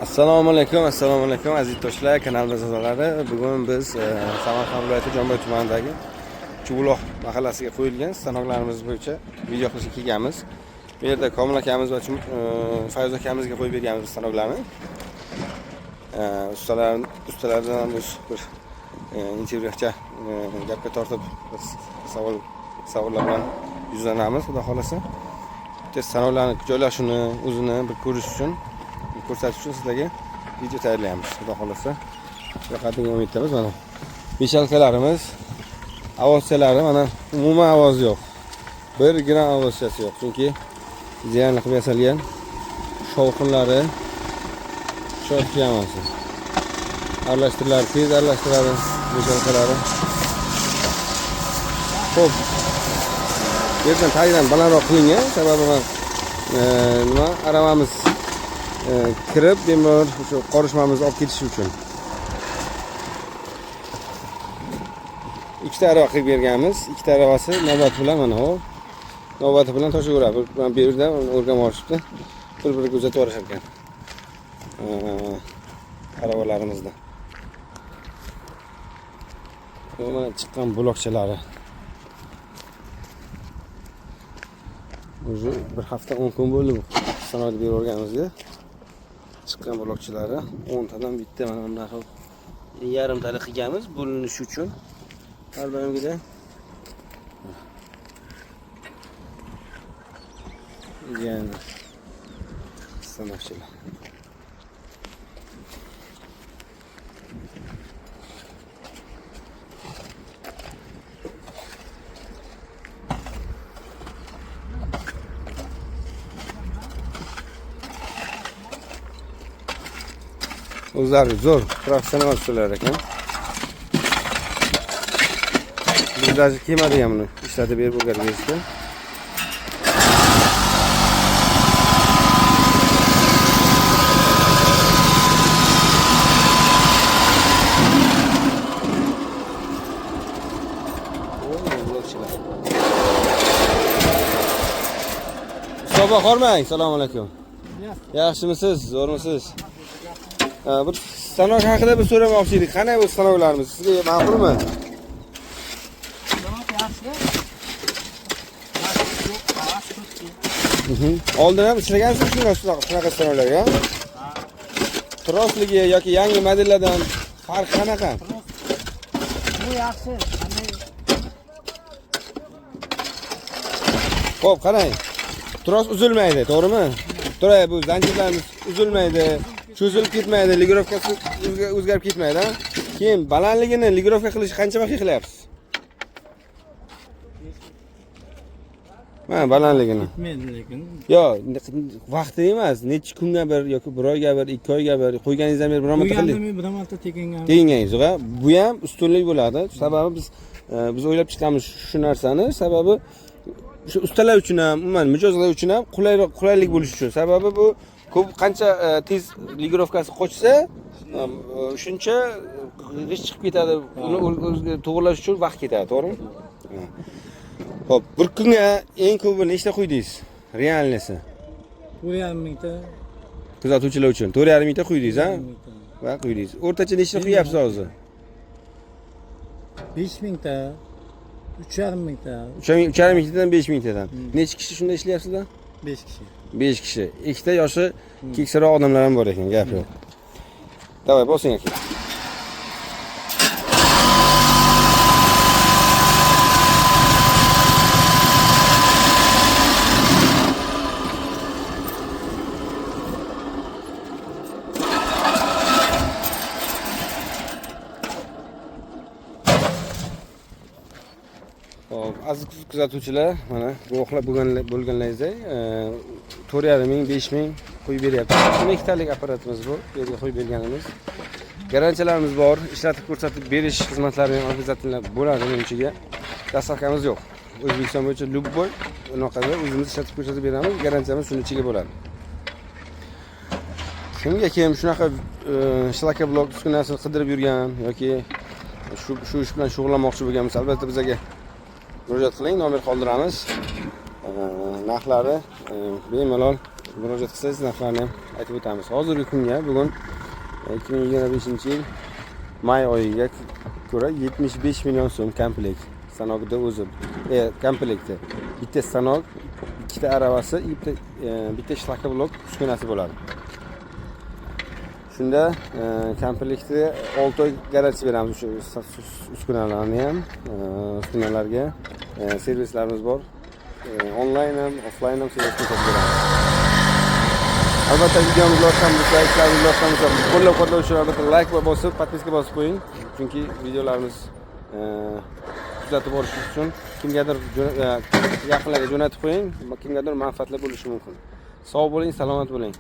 Assalomu alaykum, assalomu alaykum aziz do'stlar, kanalimiz a'zolari. Bugun biz Samarqand viloyati Jomboy tumanidagi Chuvbuloq mahallasiga qo'yilgan stanoklarimiz bo'yicha video qilishga kelganmiz. Bu yerda Komil akamiz va Fayoz akamizga qo'yib berganmiz stanoklarni. Ustalardan ham biz bir intervyucha gapga tortib bir savollar bilan yuzlanamiz, xudo xolasa. Bitta stanoklarni joylashuvini o'zini bir ko'rish uchun, ko'rsatish uchun sizlarga video tayyorlaymiz, xudo xolasa. Yoqadi degan umiddamiz. Mana мешалка larimiz, ovozchalari, mana umuman ovoz yo'q. Bir gram ovozchasi yo'q, chunki ideal qilib yasalgan. Shovqinlari чётко hammasi. Aralashtiriladi, tez aralashtiradi мешалка lari. Xo'p. Bu yerdan tagidan balandroq qilingan, sababi mana nima aravamiz kirib bemalol o'sha qorishmamizni olib ketishi uchun. Ikkita arava qilib berganmiz. Ikkita aravasi navbat bilan, mana u navbati bilan toshaveradi. Mana bu yerda o'rganib olishibdi. Bir-biriga uzatib yuborishar ekan. Aravalarimizni. Bu mana chiqqan blokchalari. Уже bir hafta 10 kun bo'ldi bu stanokni berib yuborganimizga. Chiqqan blokchalari 10 tadan bitta mana bunaqa yarimtalik qilganmiz bo'linishi uchun. Har doimgidek. Ideal stanokchilar. O'zlari zo'r professional ustalar ekan. Biz даже kelmadik ham buni ishlatib berib o'rgatib. Blokchilar. Ustoba hormang, assalomu alaykum. Yaxshimisiz, zo'rmisiz? Ha, bir stanok haqida bir so'ramoqchi edik. Qanday bu stanoklarimiz? Sizga ma'qulmi? Stanok yaxshi. Yo'q, havas turibdi. Oldin ham ishlagansiz shunaqa stanoklarga? Trosligi yoki yangi modellardan farqi qanaqa? Bu yaxshi. Qanday? Xo'p, qarang. Tros uzilmaydi, to'g'rimi? Turay, bu zanjirlarimiz uzilmaydi, cho'zilib ketmaydi, регулировка si o'zgarib ketmaydi, ha? Keyin balandligini регулировка qilish qancha vaqt qilyapsiz? Mana balandligini. Ketmaydi lekin. Yo'q, vaqti emas, necha kunga bir yoki bir oyga bir, 2 oyga bir qo'yganingizdan beri biror marta Qo'ygandim qildingiz. Men bir marta tegingan. Teginganingiz yo'q, ha? Bu ham ustunlik bo'ladi. Sababi biz o'ylab chiqqanmiz shu narsani. Sababi shu ustalar uchun ham, umuman mijozlar uchun ham qulayroq, qulaylik bo'lishi uchun. Sababi bu ko'p qancha tez регулировка si qochsa, shuncha g'isht chiqib ketadi. Uni to'g'irlash uchun vaqt ketadi, to'g'rimi? Ha. Xo'p, bir kunga eng ko'pi nechta quydingiz? Реальный si. 4,5 mingta. Kuzatuvchilar uchun 4,5 mingta quydingiz, ha? Mingta. Va quydingiz. O'rtacha nechta quyapsiz hozir? 5 mingta. 3,5 mingta. 3,5 mingtadan, 5 mingtadan. Necha kishi shunda ishlayapsizlar? 5 kishi. 5 kishi. Ikkita yoshi keksaroq odamlar ham bor ekan, gap yo'q. Давай, bosing aka. Xo'p, aziz kuzatuvchilar, mana guvohlar bo'lganlaringizdek, 4,5 ming, 5 ming qo'yib beryapti. 12 talik apparatimiz bu, bu yerga qo'yib berganimiz. Garantiyalarimiz bor, ishlatib ko'rsatib berish xizmatlari ham обязательно bo'ladi buning ichiga. Доставка miz yo'q. O'zbekiston bo'yicha любой unaqada o'zimiz ishlatib ko'rsatib beramiz, garantiyamiz shuni ichiga bo'ladi. Kimga kim shunaqa шлакоблок uskunasini qidirib yurgan yoki shu ish bilan shug'ullanmoqchi bo'lgan bo'lsa, albatta bizga murojaat qiling, nomer qoldiramiz. Narxlari bemalol Murojaat qilsangiz, narxlarni ham aytib o'tamiz. Hozirgi kunga, bugun 2025-yil may oyiga ko'ra 75 million so'm komplekt stanokda o'zi, komplekti bitta stanok, ikkita aravasi, bitta шлакоблок uskunasi bo'ladi. Shunda komplektda 6 oy garantiya beramiz o'sha uskunalarni ham, uskunalarga servislarimiz bor. Onlayn ham, offlayn ham servis ko'rsatib beramiz. Albatta, videomiz yoqqan bo'lsa, ishlarimiz yoqqan bo'lsa, qo'llab quvvatlov uchun albatta layk bosib, подписка bosib qo'ying, chunki videolarimiz kuzatib borish uchun kimgadir yaqinlarga jo'natib qo'ying, kimgadir manfaatli bo'lishi mumkin. Sog' bo'ling, salomat bo'ling.